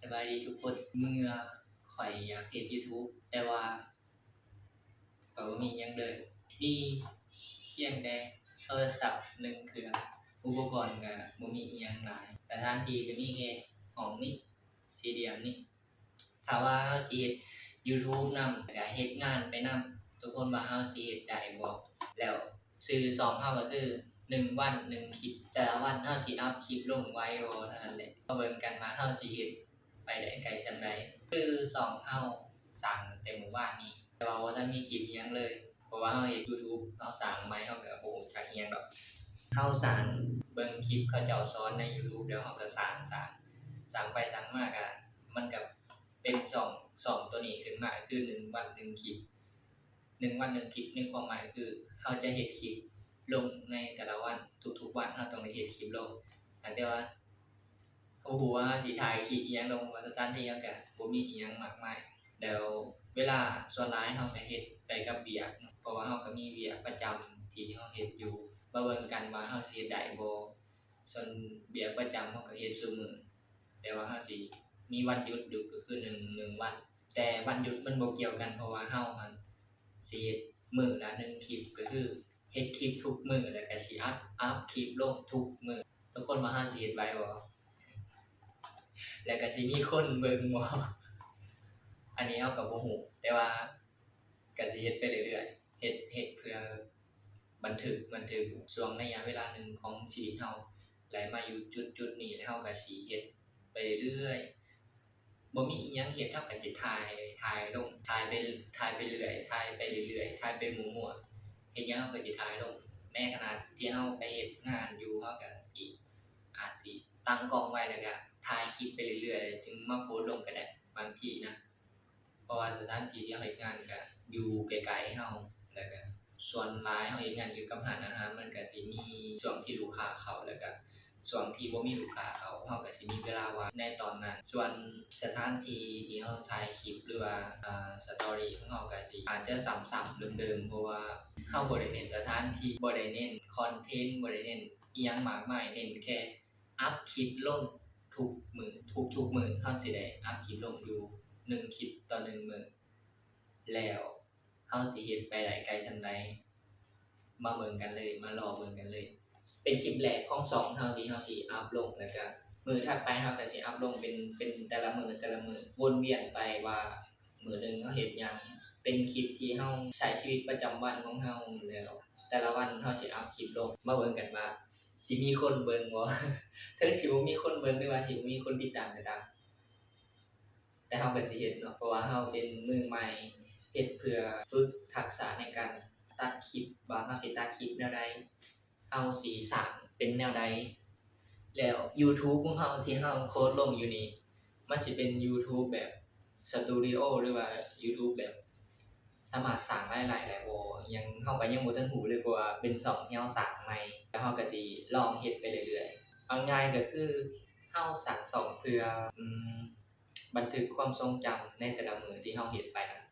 ສະບາຍດີທຸກຄົນ. ເມື່ອຂ້ອຍຢາກເຮັດ YouTube ແຕ່ວ່າຂ້ອຍບໍ່ມີຫຍັງເລີຍ, ມີພຽງແຕ່ໂທລະສັບໜຶ່ງເຄື່ອງ, ອຸປະກອນກໍບໍ່ມີອີ່ຫຍັງຫຼາຍ, ສະຖານທີ່ກໍມີແຄ່ຫ້ອງນີ້ ສີ່ຫຼ່ຽມນີ້. ຖ້າວ່າເຮົາຊິເຮັດ YouTube ນຳ ແລ້ວກະເຮັດງານໄປນຳ, ທຸກຄົນວ່າເຮົາຊິເຮັດໄດ້ບໍ່? ແລ້ວຊື່ຊ່ອງເຮົາກໍຄື ໜຶ່ງວັນໜຶ່ງຄລິບ, ແຕ່ລະວັນເຮົາຊິອັບຄລິບລົງໄວບໍ່ເທົ່ານັ້ນແຫຼະ. ມາເບິ່ງກັນວ່າເຮົາຊິເຮັດໄປໄດ້ໄກສ່ຳໃດ. ຄືຊ່ອງເຮົາສ້າງຕັ້ງແຕ່ມື້ວານນີ້, ແຕ່ວ່າບໍ່ທັນມີຄລິບອີ່ຫຍັງເລີຍ, ເພາະວ່າເຮົາເຮັດ YouTube ເຮົາສ້າງໃໝ່ ເຮົາກໍບໍ່ຮູ້ຈັກອີ່ຫຍັງດອກ. ເຮົາສ້າງເບິ່ງຄລິບເຂົາເຈົ້າສອນໃນ YouTube ແລ້ວເຮົາກໍສ້າງ, ສ້າງ, ສ້າງໄປສ້າງມາກໍ ມັນກໍເປັນຊ່ອງ, ຊ່ອງໂຕນີ້ຂຶ້ນມາ ຄື ໜຶ່ງວັນໜຶ່ງຄລິບ, ໜຶ່ງວັນໜຶ່ງຄລິບ ໃນຄວາມໝາຍຄື ເຮົາຈະເຮັດຄລິບລົງໃນແຕ່ລະວັນ, ທຸກໆວັນເຮົາຕ້ອງໄດ້ເຮັດຄລິບລົງ. ແຕ່ວ່າ ບໍ່ຮູ້ວ່າເຮົາຊິຖ່າຍຄລິບອີ່ຫຍັງລົງ, ວ່າສະຖານທີ່ເຮົາກະບໍ່ມີອີ່ຫຍັງມາກມາຍ. ແລ້ວເວລາສ່ວນຫຼາຍເຮົາກະເຮັດໄປກັບວຽກເນາະ, ເພາະວ່າເຮົາກະມີວຽກປະຈຳທີ່ເຮົາເຮັດຢູ່. ມາເບິ່ງກັນວ່າເຮົາຊິເຮັດໄດ້ບໍ່? ສ່ວນວຽກປະຈຳເຮົາກະເຮັດຊຸມື້, ແຕ່ວ່າເຮົາຊິມີວັນຢຸດຢູ່ ກໍຄື ໜຶ່ງ, ໜຶ່ງວັນ. ແຕ່ວັນຢຸດມັນບໍ່ກ່ຽວກັນ, ເພາະວ່າເຮົາຫັ້ນຊິເຮັດມື້ລະໜຶ່ງຄລິບ, ກໍຄື ເຮັດຄລິບທຸກມື້ ແລ້ວກະຊິອັບ, ອັບຄລິບລົງທຸກມື້. ທຸກຄົນວ່າເຮົາຊິເຮັດໄຫວບໍ່? ແລ້ວກະຊິມີຄົນເບິ່ງບໍ່? ອັນນີ້ເຮົາກໍບໍ່ຮູ້, ແຕ່ວ່າກະຊິເຮັດໄປເລື້ອຍໆ, ເຮັດ, ເຮັດເພື່ອບັນທຶກ, ບັນທຶກຊ່ວງໄລຍະເວລາໜຶ່ງຂອງຊີວິດເຮົາ ໄດ້ມາຢູ່ຈຸດໆນີ້, ແລ້ວເຮົາກະຊິເຮັດໄປເລື້ອຍໆ. ບໍ່ມີອີ່ຫຍັງເຮັດ ເຮົາກໍຊິຖ່າຍ, ຖ່າຍລົງ, ຖ່າຍໄປ, ຖ່າຍໄປເລື້ອຍ, ຖ່າຍໄປເລື້ອຍໆ, ຖ່າຍໄປມົ້ວໆ, ເຮັດຫຍັງເຮົາກໍຊິຖ່າຍລົງ. ແມ້ຂະໜາດທີ່ເຮົາໄປເຮັດງານຢູ່ ເຮົາກໍຊິ ອາດຊິຕັ້ງກ້ອງໄວ້ ແລ້ວກໍຖ່າຍຄລິບໄປເລື້ອຍໆ ຈຶ່ງມາໂພສລົງກໍໄດ້ ບາງທີນະ. ເພາະວ່າສະຖານທີ່ທີ່ເຮົາເຮັດງານກໍຢູ່ໃກ້ໆເຮົາ, ແລ້ວກໍ ສ່ວນຫຼາຍເຮົາເຮັດງານກ່ຽວກັບຮ້ານອາຫານ ມັນກະຊິມີຊ່ວງທີ່ລູກຄ້າເຂົ້າ ແລ້ວກະຊ່ວງທີ່ບໍ່ມີລູກຄ້າເຂົ້າ, ເຮົາກະຊິມີເວລາວ່າງໃນຕອນນັ້ນ. ສ່ວນສະຖານທີ່ທີ່ເຮົາຖ່າຍຄລິບ ຫຼືວ່າ ອາ ສະຕໍຣີຂອງເຮົາກະຊິອາດຈະຊ້ຳໆເດີມໆ ເພາະວ່າເຮົາບໍ່ໄດ້ເນັ້ນສະຖານທີ່, ບໍ່ໄດ້ເນັ້ນຄອນເທັນ, ບໍ່ໄດ້ເນັ້ນອີ່ຫຍັງມາກມາຍ, ເນັ້ນແຄ່ອັບຄລິບລົງທຸກມື້, ທຸກໆມື້ເຮົາຊິໄດ້ອັບຄລິບລົງຢູ່ໜຶ່ງຄລິບຕໍ່ໜຶ່ງມື້. ແລ້ວ ເຮົາຊິເຮັດໄປໄດ້ໄກສ່ຳໃດ? ມາເບິ່ງກັນເລີຍ, ມາລໍເບິ່ງກັນເລີຍ. ເປັນຄລິບແລກຂອງຊ່ອງເຮົາທີ່ເຮົາຊິອັບລົງ, ແລ້ວກະມື້ຖັດໄປເຮົາກະຊິອັບລົງເປັນ, ເປັນແຕ່ລະມື້, ແຕ່ລະມື້, ວົນວຽນໄປວ່າມື້ໜຶ່ງເຮົາເຮັດຫຍັງ. ເປັນຄລິບທີ່ເຮົາໃຊ້ຊີວິດປະຈຳວັນຂອງເຮົາ, ແລ້ວແຕ່ລະວັນເຮົາຊິອັບຄລິບລົງ. ມາເບິ່ງກັນວ່າຊິມີຄົນເບິ່ງບໍ່? ເຖິງຊິບໍ່ມີຄົນເບິ່ງ ຫຼືວ່າຊິບໍ່ມີຄົນຕິດຕາມກໍຕາມ. ແຕ່ເຮົາກໍຊິເຮັດເນາະ ເພາະວ່າເຮົາເປັນມືໃໝ່, ເຮັດເພື່ອຝຶກທັກສະໃນການຕັດຄລິບ ວ່າເຮົາຊິຕັດຄລິບແນວໃດ, ເຮົາຊິສ້າງເປັນແນວໃດ. ແລ້ວ YouTube ຂອງເຮົາທີ່ເຮົາໂພສລົງຢູ່ນີ້ ມັນຊິເປັນ YouTube ແບບ Studio ຫຼືວ່າ YouTube ແບບ ສາມາດສ້າງລາຍໄດ້ແລ້ວບໍ່ ຫຍັງ ເຮົາກໍຍັງບໍ່ທັນຮູ້ເລີຍ ເພາະວ່າເປັນຊ່ອງທີ່ເຮົາສ້າງໃໝ່, ແລ້ວເຮົາກໍຊິລອງເຮັດໄປເລື້ອຍໆ. ເອົາງ່າຍກໍຄືເຮົາສ້າງຊ່ອງເພື່ອ ອືມ ບັນທຶກຄວາມຊົງຈຳໃນແຕ່ລະມື້ທີ່ເຮົາເຮັດໄປນັ້ນ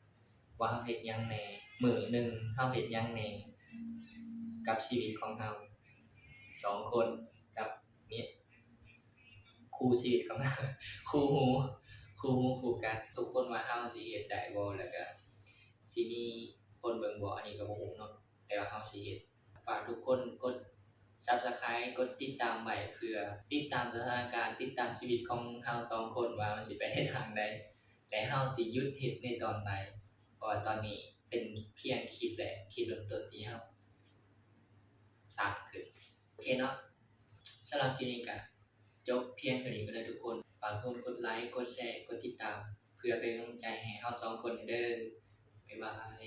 ວ່າເຮົາເຮັດຫຍັງແດ່, ມື້ໜຶ່ງເຮົາເຮັດຫຍັງແດ່ກັບຊີວິດຂອງເຮົາສອງຄົນ ກັບ ນີ້ ຄູ່ຊີວິດຂອງເຮົາ ຄູ່ຫູ ຄູ່ຫູຄູ່ກັນ. ທຸກຄົນວ່າເຮົາຊິເຮັດໄດ້ບໍ່ ແລ້ວກະຊິມີຄົນເບິ່ງບໍ່ ອັນນີ້ກໍບໍ່ຮູ້ເນາະ, ແຕ່ວ່າເຮົາຊິເຮັດ. ຝາກທຸກຄົນກົດ Subscribe ກົດຕິດຕາມໄວ້ ເພື່ອຕິດຕາມສະຖານະການ, ຕິດຕາມຊີວິດຂອງເຮົາສອງຄົນວ່າມັນຊິໄປໃນທາງໃດ ແລະ ເຮົາຊິຢຸດເຮັດໃນຕອນໃດ, ເພາະວ່າຕອນນີ້ເປັນພຽງຄລິບແລກ, ຄລິບເລີ່ມຕົ້ນທີ່ເຮົາສ້າງຂຶ້ນ. ໂອເຄເນາະ, ສຳລັບຄລິບນີ້ກະຈົບພຽງເທົ່ານີ້ກ່ອນເດີທຸກຄົນ. ຝາກທຸກຄົນກົດໄລ, ກົດແຊ, ກົດຕິດຕາມ ເພື່ອເປັນກຳລັງໃຈໃຫ້ເຮົາສອງຄົນເດີ. ບາຍບາຍ.